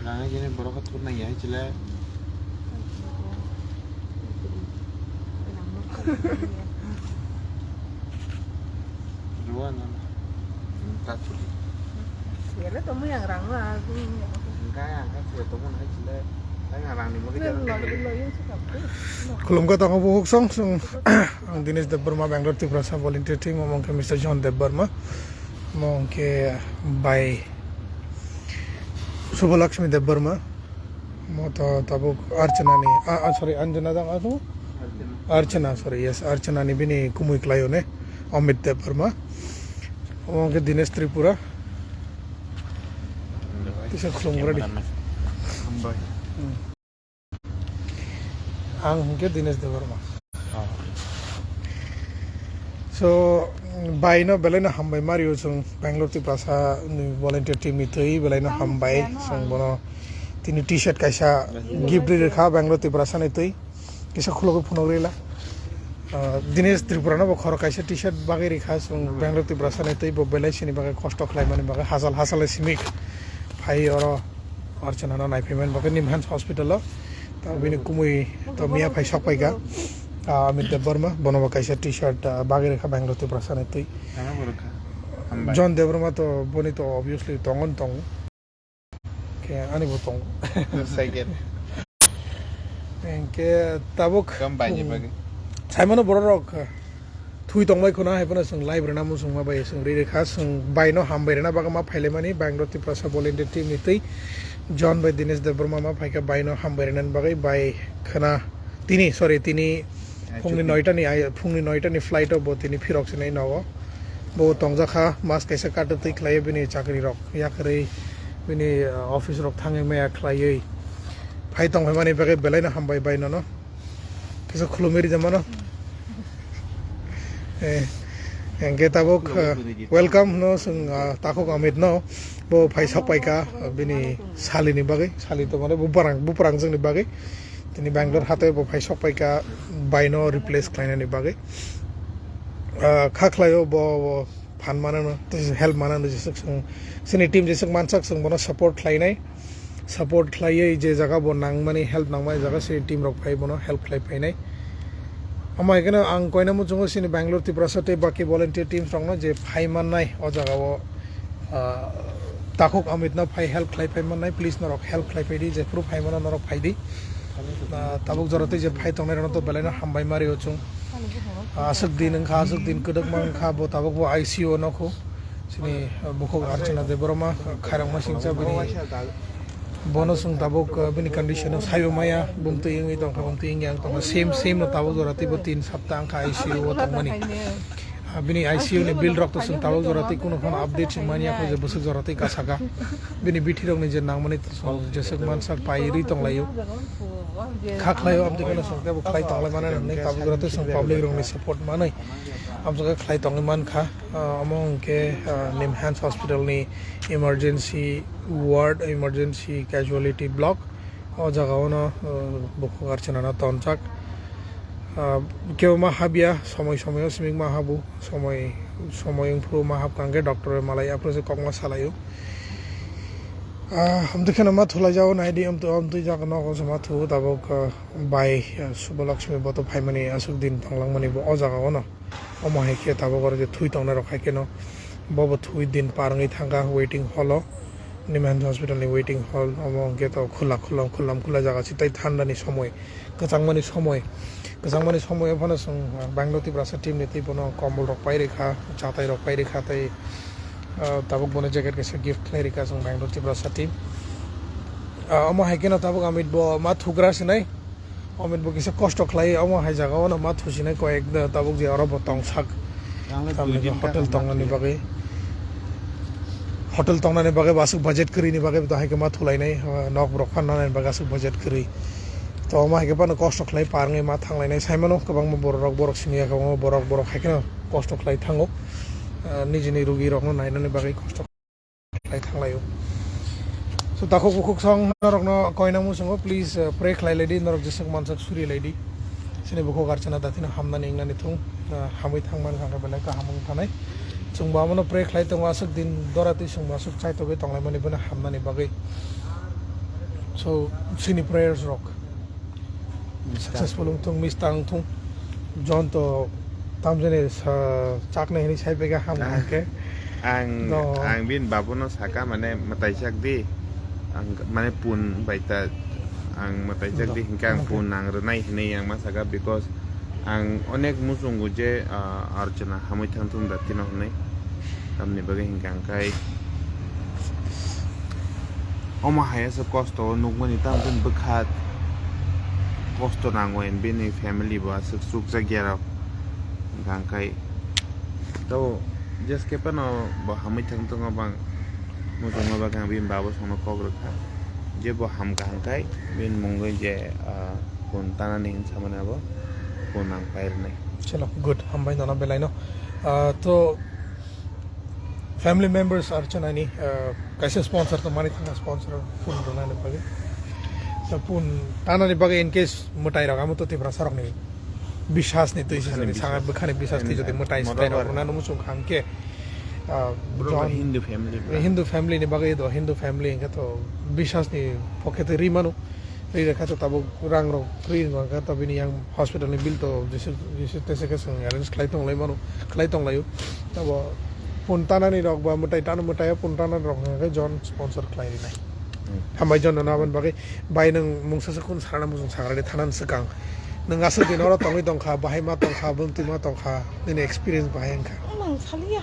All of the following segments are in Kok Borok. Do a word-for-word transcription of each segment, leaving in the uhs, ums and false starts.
Rang hai jini borok khe thurna ya hai chile. Rua na. Kathuli. Yele to mui ang rang na. Engka ya, engka chile to mun hai chile. Tang rang ni mo ke. Khulumkha tongo bukhuk song song. Ang Dinesh Debbarma, Bangalore Tiprasa Volunteer Team, omo khe Mister John Debbarma. Omo khe bai Subhalakshmi Debbarma. Mo to tabuk Archana ni, ah, ah, sorry, Anjana dang atu? Archana, sorry, yes, Archana ni bini kumui klai one, Amit Debbarma. Omo khe Dinesh Tripura. Tisa khulumgra di. Hambai. Hmm. Ang hwnkhe Dinesh Debbarma. Oh. So, bai no belai no hambai mario chwng Bangalore Tiprasa ni volunteer team ni twi belai no hambai chwng bono tini t-shirt kaisa gift ri rwkha Bangalore Tiprasa ni twi kisa khulogwi phunuk rila. Ah, Dinesh Tripura no bo khoro kaisa t-shirt bagwi rikha chwng Bangalore Tiprasa ni twi bo belai sini bagwi kosto khlai mani bagwi hasal hasal ni simi phai oro. Archana no naiphai mani bagwi Nimhans Hospital o. Ta bini kumui to miya phai sok paikha. Ah, Amit Debbarma, bono bo kaisa t-shirt, ah, bagwi rwkha Bangalore Tiprasa ni twi. Tamo bo rwkha. Hambai. John Debbarma to boni to obviously tongo no tongo. Khe ani bo tongo. Second. Hwnkhe tabuk Gam bai ni bagwi. Saimano borok rok. Thui tongbai khuna hai phano chwng live rwna muchungma bai chwng ri rwkha, chwng bai no hambai rwna bagwi ma phailaimani Bangalore Tiprasa Volunteer Team ni twi John bai Dinesh Debbarma ma phaikha bai no hambai rwnani bagwi bai khwna tini, sorry, tini phungni noita ni, phungni noita ni flight o bo tini phirok sinai nogo. Bo tongjakha mas kaisa kattwi khlaiwi bini chakri rok yakarwi bini, uh, office rok thangwi maya khlaiwi phai tongphaimani bagwi belai no hambai bai nono. Kisa khulumwi rijak mano. Eh, hwnkhe tabuk, eh, welcome no chwng, ah, takhuk Amit no. Bo phai sok paikha, ah, bini salini bagwi, sali to mane buprang, buprang jwngni bagwi. Tini Bangalore hatai bo phai sok paikha bai no replace khlainani bagwi. Ah, kha khlaio bo, bo phan manano, tei help manano jeswk chwng. Chini team jeswk mansak chwng bono support khlainai. Support khlaiwi je jaga bo nangmani, help nangmani jaga chini team rok phai bono help khlai phainai. Omo hai kheno ang koina muchungo chini Bangalore, Tiprasa tei baki volunteer teams rokno je phai mannai o jaga o, ah, takhuk Amit no phai help khlai phai mannai, please norok help khlai phai di, jephuru phai mano norok phai di. Ah, tabuk jora tei je phai tongnai rokno to belai no hambai ma rio chwng. Ah, aswk din wngkha, aswk din kwdwkma wngkha, bo tabuk bo I C U o nokho. Chini, ah, bukhuk Archana Debbarma, khairokma singcha bini, bono chwng tabuk, ah, bini condition o saibo maya, bumtwi wngwi tongkha, bumtwi wngya wng tongkha, same, same no tabuk jora teibo tin sapta wngkha I C U o tongmani. Ah, bini I C U ni bill rok to chwng tabuk jora tei kunu phano update chwng manya kho je bwswk jora tei kasaka. Bini bithi rok ni je nangmani to chwng jeswk mansak pai rwi tonglaio. Kha khlaio, amtwi kheno chwng teibo khlai tonglai mani hwnwi tabuk jora tei chwng public rok ni support manwi amtwi khe khlai tongwi mankha. Ah, omo hwnkhe, ah, Nimhans Hospital ni emergency ward, emergency casualty block. O jaga o no, ah, bukhuk Archana no tonjak. Ah, kebo ma habya, somoi somoi o simi ma habu, somoi, somoi wngphuru ma hapkha hwnkhe doctor bai malai, aphuru se kokma salaio. Ah, amtwi kheno ma thulai jao, naidi amtwi, amtwi jaga nogo se ma thu, tabuk, ah, bai, ah, Subhalakshmi bo to phaimani aswk din tonglangmani bo o jaga o no. Omo hai khe tabuk oro je thui tongnai rok hai kheno bobo thui din par wngwi thangkha waiting hall o, Nimhans Hospital ni waiting hall. Omo hwnkhe to khula khula, khulam khula jaga se tei thanda ni somoi, kwchangmani somoi, kwchangmani somoi o phano chwng Bangalore Tiprasa team ni tei bono kombol rok pai rikha, chatai rok pai rikha tei, ah, tabuk bono jacket kaisa gift khlai rikha chwng Bangalore Tiprasa team. Ah, omo hai kheno tabuk Amit bo ma thugra sinai. Amit bo kisa kosto khlai, omo hai jaga o no ma thusinai koi ek da tabuk je oro bo tongsak. Tamni hotel tongnani bagwi. Hotel tongnani bagwi bo aswk budget kwrwini bagwi bo hai khe ma thulainai, ah, nok rok phan nanani bagwi aswk budget kwrwi. To omo hai khe phano kosto khlai par wngwi ma thanglainai. Saimano kwbangma borok rok, borok simi ya kwbangma borok, borok hai kheno kosto khlai thango. Ah, nijini rugi rokno nainani bagwi kosto khlai thanglaio. So, takhuk bukhuk song norokno koina muchungo, please, uh, pray khlai laidi, norok jeswk mansak suri laidi. Chini bukhuk Archana dathino hamnani wngnani thung, uh, hamwi thangmani hwnka belai kaham wng thanai. Chwngbo amono pray khlai tongo, aswk din dora twi chwngbo aswk chaitogwi tonglaimani bono hamnani bagwi. So, chini prayers rok successful wngthung, miss ta wngthung. John to tamjani sa chaknai hini sai pega ham Ah. hwnkhe. Ang, No. ang bin babuno saka mane mwtai chak di. Ang mane pun bai ta ang mwtai chak di No. hingke ang Okay. pun nang rwnai hinui ang ma saka because ang onek muchungo je, ah, Archana hamui thang thung da tino hinui. Tamni bagwi hingke ang kai omo hai asa kosto o nukmani tamo bwkha kosto nango and bini family bo aswk chukjak ya rok hingke ang kai tabo jeske phano bo hamui thang tongo bang muchungma bagwi ang bini babo songno kok rwkha je bo hamkha hingkai bini mungwi je, ah, phone tanani hinwi samani abo phone ang pai rwnai. Chalo, good, hambai nono belaino. Ah, to family members Archanani, ah, kaisa sponsor to mani thangna sponsor phone rwnani bagwi. To phone tanani bagwi in case mwtai rok amo to Tiprasa rokni bisas ni twi Bwkhani sijoni bisas. sanga bwkhani bisas twi Ani jodi mwtai motor swtai rok bar. rwnani muchung kha hwnkhe, ah, Bro, John Hindu family, bro. Hindu family ni bagwi do, Hindu family hwnkhe to bisas ni pocket ri manu. Ri rwkha to tabuk rang rok ri rwkha to bini yang hospital ni bill to jesa jesa tesa khe chwng arrange khlai tong lai mano, khlai tong laio. Tabo phone tanani rok ba mwtai tano mwtai phone tanani rok hwnkhe John sponsor khlai rinai. Hmm. Hambai John no aboni bagwi bai nwng mungsa se kun sarana muchung sagrani thanan swkang. Nwng aswk din oro tongwi tongkha, bahai ma tongkha, bwmtwi ma tongkha, nini experience bahai wngkha. Nang saliya.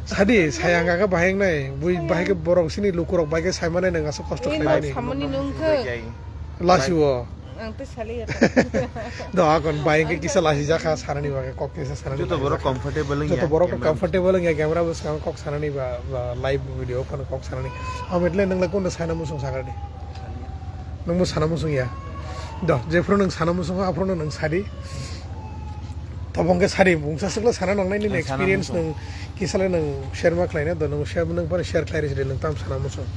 Sadi, sayang aga bahai wngnai, bui Sayang. bahai khe borok sini lukurok bai khe saimane nwng aswk kosto Eh, khlaimani. Samani nung khe. Lasiwo. Ang tei saliya. Do akon bai wngkhe kisa lasi jakha sanani bagwi kok kisa sanani Joto bagwi borok jakha. comfortable wngya Joto borok camera. comfortable wngya camera bwskango kok sanani ba, ba live video phano kok sanani. Ametle nwng lai kono saina musung sagradi. Nwngbo sana muchung ya. Do, jephuru nwng sana muchungo, aphuru nwng sadi. Tabo hwnkhe sadi, mungsa swkla sana nangnai nini Ang sana experience muchung. Nwng kisale nwng share ma khlaina, do nwng share, nwng phano share khlai rwsidi, nwng tam sana muchung.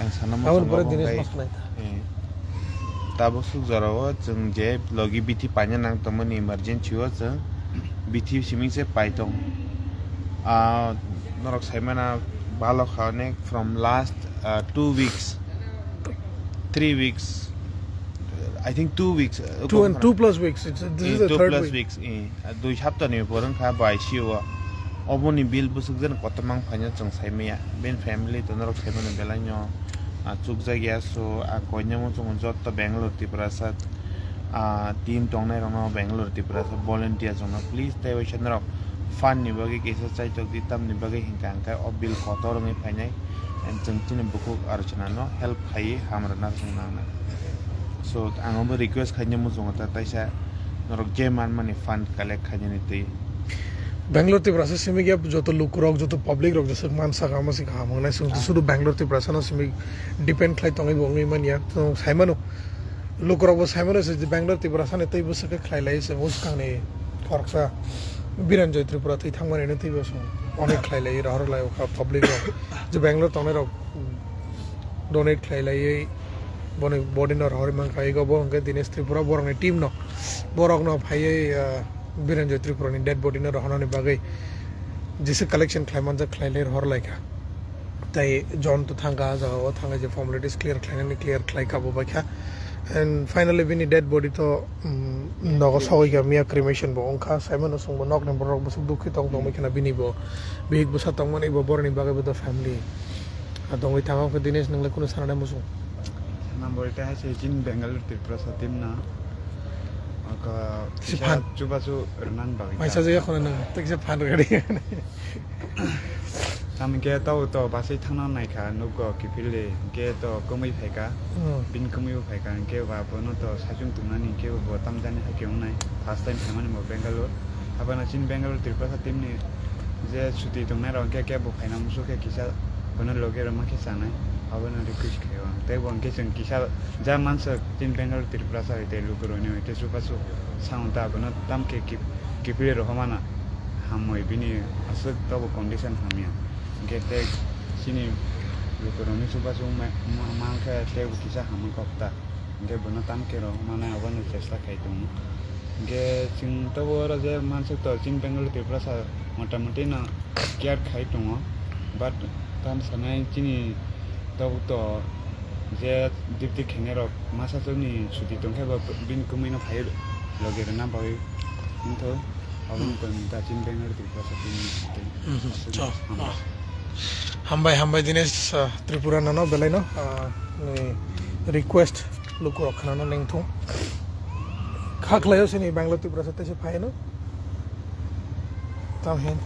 Ang sana Aboni muchungo pore bo Dinesh hwnkhe, mas khlai ta. eh, tabuk swk jorao chwng je logi bithi paina nang tongmani emergency o chwng bithi simi se pai tong. Ah, norok saimana balo kha onek from last, ah, two weeks. Three weeks, I think two weeks, uh, Two and, two plus weeks. It's, this is the two third plus week. Weeks, eh, dui saptani upor wngkha bai C O. Oboni bill bwswk jani kotorma wng phaino chwng saimaya. Bini family to norok saimano belaino, ah, chukjak ya, so, ah, koinai muchungo jotto Bangalore, Tiprasa, ah, team tongnai rokno Bangalore, Tiprasa volunteers rokno please tei waisa norok fund ni bagwi kisa chaitok di, tamni bagwi hinkha hinkhe o bill kotor wngwi phainai. And chwng chini bukhuk Archana no help khaiwi hamrwna thang nangnai. So, ang omo request khaina muchungo ta taisa norok je manmani fund collect khainani twi. Bangalore Tiprasa simi gap joto lukurok, joto public rok jeswk mansa kha, omo se kaham wngnai. Chwng Ah. sudu Bangalore Tiprasa no simi depend khlai tongwi bo wngwi manya. Chwng saimano, lukurok bo saimano se Bangalore Tiprasa ni twi bwswk khe khlai lai se bwskang ni khoroksa Biranjoy Tripura twi thangmani no twi bo chwng onek khlai lai rohor lai o kha public rok. Je Bangalore tongnai rok donate khlai laiwi boni body no rohorwi mankha. Ego bo hwnkhe Dinesh Tripura borokni team no, borokno phaiwi, ah, Biranjoy Tripurani dead body no rohornani bagwi jesa collection khlai manjak khlai lai rohor laikha. Tei John to thangkha, ah jagao thangkha je formalities clear khlainani clear khlaikha bo baikha. And finally bini dead body to, um, nogo sogwi kha miya cremation bo wngkha. Saimano chwngbo nokni borok bwswk dukhi tong tongwi khna bini bo bihik bwsa tongmani bo boroni bagwi bo the family. Ah, dongwi thango khe Dinesh, nwng le kunu sanani muchung? Sana bolte hai se chini Bangalore Tiprasa team no. Aka Si kisa phan. Chubachu rwnan bagwi Maisa ta. Jaya khona nwng, tei kisa phan rwgadi. Tamo khe to, to basai thangna naikha, nugo kiphilwi, hwnkhe to kwmwi phaikha. Hmm. Bini kwmwi bo phaikha, hwnkhe ba bono to saichung tongnani, hwnkhe bo tamjani hakhe wngnai. First time phaimani bo Bangalore. Abono chini Bangalore Tiprasa team ni je chuti tongnai rok hwnkhe kebo phaina muchuk khe kisa bono loge rwma khe chanai, abono request khaio ang. Tei bo hwnkhe chwng kisa ja manswk chini Bangalore Tiprasa hai tei lukurokni hai tei chubachu sango ta abono tamkhe kip-, kiphilwi rohormana hamwi bini aswk tobo condition hamya. Hwnkhe tei chini lukurokni chubachu ma-, ma-, mankhe tei bo kisa hamwi kok ta. Hwnkhe bono tamkhe rohormana abono chesta khai tongo. Hwnkhe chwng tobo oro je manswk to chini Bengali Tiprasa motamoti no care khai tongo, but tam sanai chini tabuk to Je duty khainai rok masa chwngni chuti tongkhe bo bini kwmwi no phai logi rwna bagwi wngtho. Aboni Hmm. tong da chini Bangalore Tripura sa tini. Mhm. Cho. Ah. Hambai, hambai Dinesh, ah, Tripura nano belai no, ah, ni request luku rok khana no nengthung. Kha khlaio sini Bangalore Tripura sa tese phai no. Tam hin.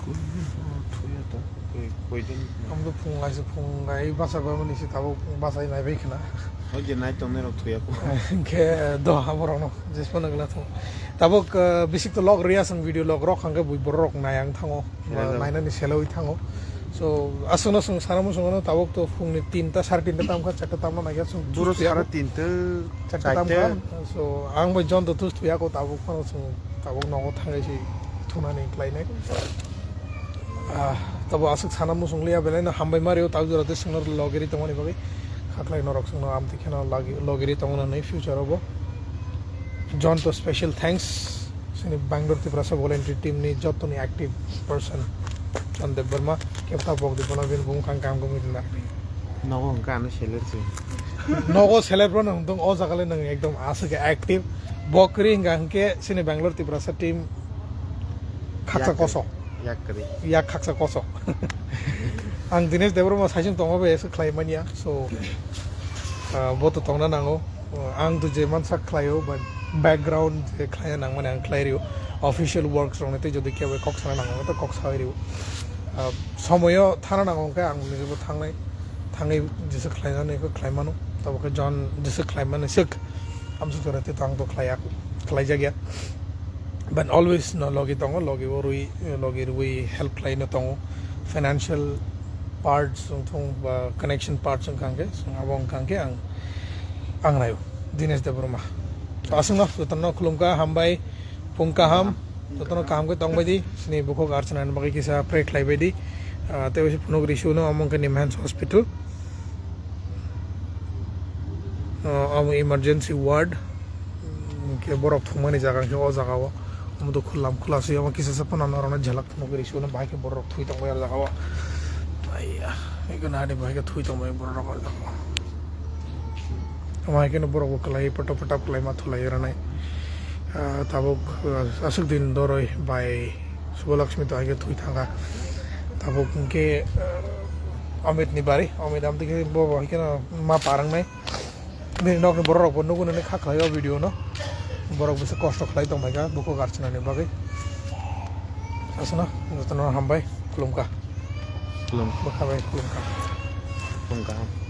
Koi, oh, thuya ta. Koi, koi din. Am to phung ai se phung ai basa ba mani se tabo basa nai bai khna. Hoi je nai tong nai rok thuya ko. Ke do ha borok no. Jesmano gla thung. Tabuk, ah, bisik to log riya sang video log rok hangke bui borok rok nai ang thango. Ba Hello. Nainani seloi thango. So, aswkno swng sana muchungo no tabuk to phungni tinta, sare tinta tamkha, charta tamna naiya swng Buro tuya. Sare tinta, Charta charta. Tamkha. So, ang bai jon to tus tuya ko tabuk phano swng tabuk nogo thangai si thunani khlainai. Ah, tabuk aswk sana muchung liya belai no hambai mario tabuk jora te swngno logeri tongmani bagwi. Khaklai norok swngno amtwi kheno lagi-, logeri tongna nai future o bo. Jon to special thanks. Sini Bangalore Tiprasa volunteer team ni joto ni active person Jon Debbarma kepta bok di bono bin bung khang kam gumi na. Nogo hwnkha ano seler se. Nogo seler bono hwndong o jaga le nang ekdom aswk active. Bokri hwnkha hwnkhe sini Bangalore Tiprasa team khaksa Yak koso. Yak kri. Yak khaksa koso. Ang Dinesh Debbarma saisung tongma bai se khlai manya. So, ah, bo to tongna nango. Ang to je mansa khlaio, but background je khlaina nangmani ang khlai rio. Official works rokni tei jodi kebo kok sana nango, to kok sawi rio. Ah, somoyo thana nango, hwnkhe ang nijebo thangnai, thangwi jesa khlainani khe khlai mano. Tabo khe Jon jesa khlai mani swk. Amsuk jora tei to ang to khlaiya, khlaijak ya. But always no logi tongo, logi o rwi, logi rwi help khlai no tongo. Financial parts wng thung ba connection parts wng kha hwnkhe, abo wng kha hwnkhe ang, ang naio, Dinesh Debbarma. So, aswkno jotono khulumkha, hambai, phung kaham, jotono kaham khe tongbai di, sini bukhuk archana bagwi kisa pray khlai bai di. Ah, tei phunuk risuno omo wng kha Nimhans Hospital. Ah, omo emergency ward. Hwnkhe borok thwngmani jaga hwnkhe o jaga o. Omo to khulam khula se, omo kisa se phano norokno jhelak. Nugwi risuno bahai khe borok thui tongbai o jaga o. Aiya, eko nani bahai khe thui tongbai borok rok o jaga o. Omo hai kheno borok bo kwlai photo photo kwlai ma thulai rwnai. Ah, tabuk, ah, aswk din doroi bai Subalakshmi to hai khe thui thangkha. Tabuk hwnkhe, ah, Amit ni bari, Amit amtwi khe bo bo hai kheno ma parwngnai. Bini nokni borok rok bo nugwi nani kha khlai o video no. Borok bisa kosto khlai tong phaikha bukhuk archinani bagwi. Aswkno jotono hambai khulumkha. Khulum. Bwkha bai khulumkha. Khulumkha.